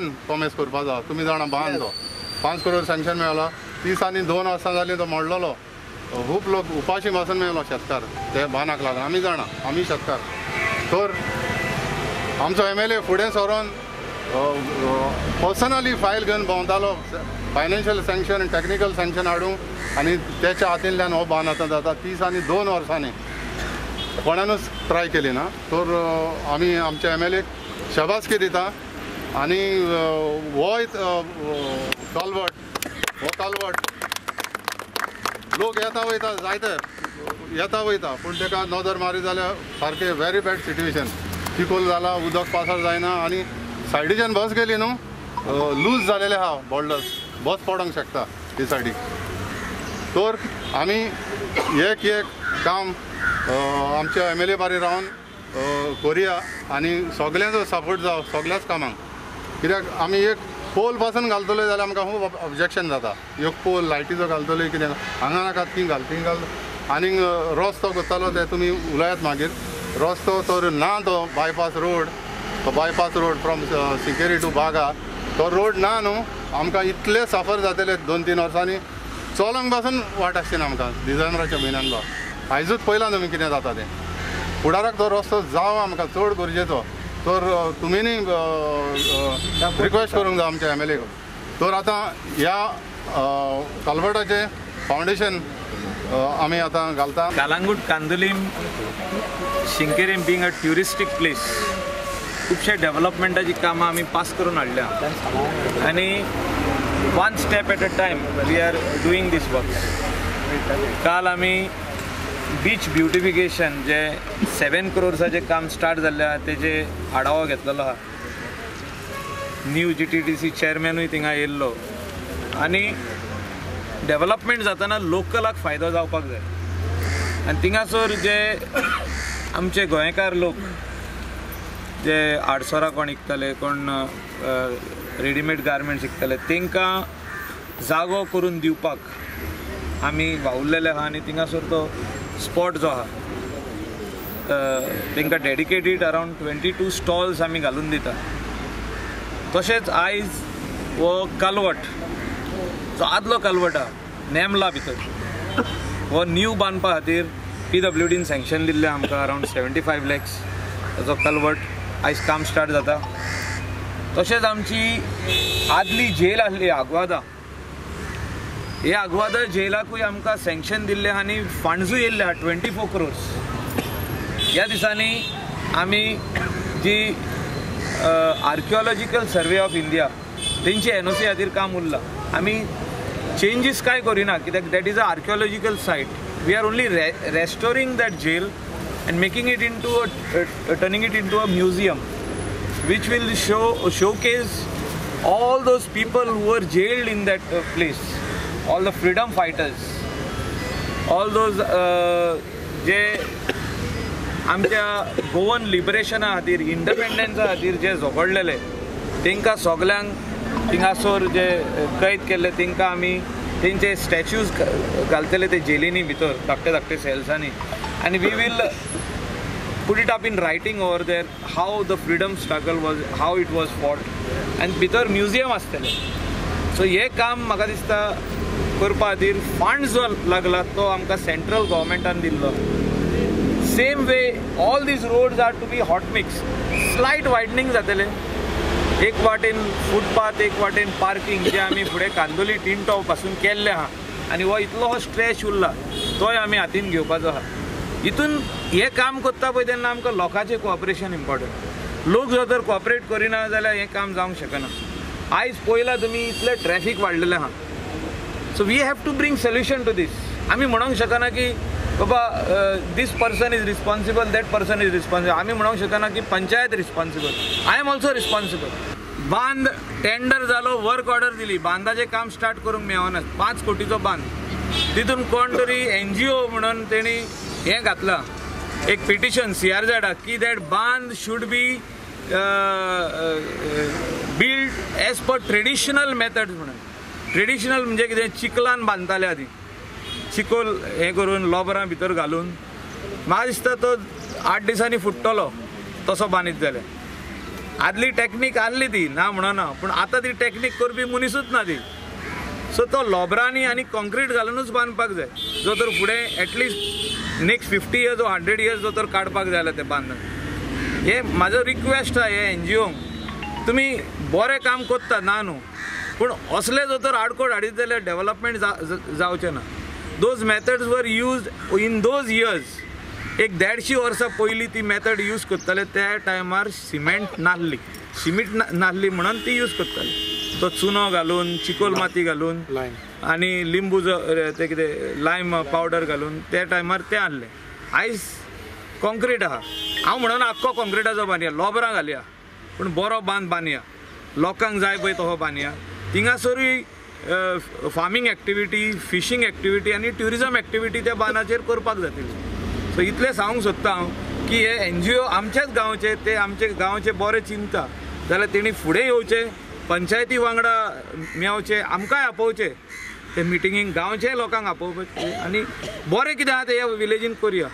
बांद कॉमेस करपाचो, तुमी जाणा बांद तो 5 करोड सँक्शन मेळ्ळो. 30 आनी 2 वर्सां जालीं तो मोडलेलो. खूब लोक उपाशी बसून मेलो शेतकार ते बांदाक लागून. आमी जाणा, आमी शेतकार. तर आमचो MLA फुडें सरोन पर्सनली फायल घेवन भोंवतालो, फायनान्शियल सँक्शन टॅक्निकल सँक्शन हाडूंक, आनी तेच्या हातींतल्यान हो बांद आतां जाता. 30 आनी 2 वर्सांनी कोणानूच ट्राय केली ना. तर आमी आमच्या MLA शाबासकी दिता. आनी हो कालवट, हो कालवट लोक येता वयता, जायते येता वयता, पूण ताका नदर मारी जाल्यार सारकें व्हेरी बॅड सिट्युएशन. चिकोल जाला, उदक पासार जायना आनी सायडीच्यान बस गेली न्हू, लूज जालेले आहा बोल्डर्स, बस पडोंक शकता ती सायडीक. तर आमी एक एक काम आमच्या MLA बारी रावन करुया आनी सगल्यांचो सपोर्ट जावं सगल्याच कामांक. कित्याक आमी एक पोल पासून घालतले जाल्यार आमकां खूब ऑब्जेक्शन जाता. एक पोल लायटीचो घालतले कितें हांगा नाका ती घाल ती घाल. आनीक रस्तो करतालो ते तुमी उलयात मागीर. रस्तो तर ना, तो बायपास रोड, तो bypass road from Sinquerim to Baga तो रोड ना न्हू, आमकां इतले सफर जातले 2-3 वर्सांनी चलोंक पासून वाट आसची ना आमकां डिसेंबराच्या म्हयन्यान. बा आयजूच पळयलां तुमी कितें जाता तें. फुडाराक तो रस्तो जावं आमकां चड गरजेचो. तर तुमी रिक्वेस्ट करूंक जाय आमच्या MLA. तर आतां ह्या कालवटाचें फावंडेशन आमी आतां घालता. Calangute Candolim Sinquerim being a touristic place, खुबशे डेव्हलपमेंटाची कामां आमी पास करून हाडल्या आनी one step at a time we are doing this work. काल आमी बीच ब्युटिफिकेशन जे 7 क्रोर्साचें काम स्टार्ट जाल्लें आहा तेजे आढावो घेतलेलो आहा. न्यू GTDC चेअरमॅनूय थिंगा येयल्लो आनी डेव्हलपमेंट जाताना लोकलाक फायदो जावपाक जाय. आनी थिंगासर जे आमचे गोंयकार लोक जे आडसरां कोण विकताले, कोण रेडीमेड गार्मेंट्स विकताले, तांकां जागो करून दिवपाक आमी वावुरलेले आहा. आनी थिंगासर तो स्पॉट जो आहा तांकां डेडिकेटेड अरावंड 22 स्टॉल्स आमी घालून दिता. तशेंच आयज हो कालवट जो आदलो कालवट आहा नेमला भितर, हो न्यू बांदपा खातीर PWDन सँक्शन दिल्लें आमकां अरावंड 75 लॅक्स ताचो कालवट आयज काम स्टार्ट जाता. तशेंच आमची आदली जेल आसली आग्वादा, हे आग्वादा जेलाकूय आमकां सँक्शन दिल्लें आनी फंड्सूय येयल्ले आहा 24 क्रोर्स. ह्या दिसांनी आमी जी आर्किओलॉजिकल सर्वे ऑफ इंडिया तेंची NOC खातीर काम उरलां. आमी चेंजीस कांय करिना कित्याक that is a archaeological site. We are only restoring that jail and making it into a turning it into a museum which will showcase all those people who were jailed in that place, all the freedom fighters, all those जे आमच्या Goan लिबरेशना खातीर, इंडिपेंडन्सा खातीर जे झगडलेले तांकां सगल्यांक थिंगासर जे कैद केल्ले तांकां आमी तेंचे स्टॅच्यूज घालतले ते जेलीनी भितर धाकटे धाकटे सेल्सांनी. आनी we will put it up in writing over there how the freedom struggle was, how it was fought, आनी भितर म्युजियम आसतलें. सो हें काम म्हाका दिसता करपा खातीर फंड जो लागला तो आमकां सेंट्रल गव्हर्मेंटान दिल्लो. Same way all these roads are to be hot mix, slight widening जातलें, एक वाटेन फुटपाथ, एक वाटेन पार्किंग जे आमी फुडें कांदोली टीन टॉप पासून केल्लें आहा आनी हो इतलो हो स्ट्रेच उरला तोय आमी हातीन घेवपाचो आहा. हितून हें काम करता पळय तेन्ना आमकां लोकांचें कोऑपरेशन इम्पॉर्टंट. लोक जर तर कोऑपरेट करिना जाल्यार हें काम जावंक शकना. आयज पळयलां तुमी इतलें ट्रॅफीक वाडलेलें आहा. So we have to bring solution to this. आमी म्हणोंक शकना की बाबा this person is responsible, that person is responsible. आमी म्हणोंक शकना की panchayat responsible. I am also responsible. बांद टेंडर जालो, वर्क ऑर्डर दिली, बांदाचें काम स्टार्ट करूंक मेळना. 5 कोटीचो बांद, तितून कोण तरी NGO म्हणून तेणी हें घातलां एक पिटिशन CRZाक की that बांद should be build as per traditional methods म्हणून. ट्रेडिशनल म्हणजे कितें, चिखलान बांदताले आदी, चिकोल हें करून लोबरां भितर घालून. म्हाका दिसता तो 8 दिसांनी फुट्टलो तसो बांदीत जाल्यार. आदली टॅक्नीक आहली ती ना म्हणना, पूण आतां ती टॅक्नीक करपी मनीसूच ना ती. सो तो लोबरांनी आनी कॉन्क्रीट घालुनूच बांदपाक जाय, जो तर फुडें एटलिस्ट नेक्स्ट 50 इयर्स वो 100 इयर्स जो तर काडपाक जाय जाल्यार तें बांदून. हे म्हाजो रिक्वेस्ट आहा हे एनजीओंक, तुमी बरें काम करता ना न्हू, पूण असले जो तर आडकोड हाडीत जाल्यार डेवलपमेंट जावचें ना. Those methods were used in those years. एक 150 वर्सां पयलीं ती मेथड यूज करताले, त्या टायमार सिमेंट नासली, सिमीट नासली म्हणून ती यूज करताले. तो चुनो घालून, चिकोल माती घालून आनी लिंबू ते कितें लायम पावडर घालून त्या टायमार तें आहलें. आयज कॉन्क्रीट आहा. हांव म्हणून आख्खो कॉन्क्रिटाचो बांदया, लोबरां घालया, पूण बरो बांद बांदया, लोकांक जाय पळय तसो बांदया. थिंगासरूय फार्मींग एक्टिविटी, फिशींग एक्टिविटी आनी ट्युरिजम एक्टिविटी त्या बांदाचेर करपाक जातली. सो इतलें सांगूंक सोदता हांव की हे एनजीओ आमच्याच गांवचे, ते आमचे गांवचे बरे चिंता जाल्यार तेणी फुडें येवचें, पंचायती वांगडा मेवचें, आमकांय आपोवचें ते मिटिंगेक, गांवचे लोकांक आपोवचें आनी बरें कितें आहा तें ह्या विलेजीन करुया.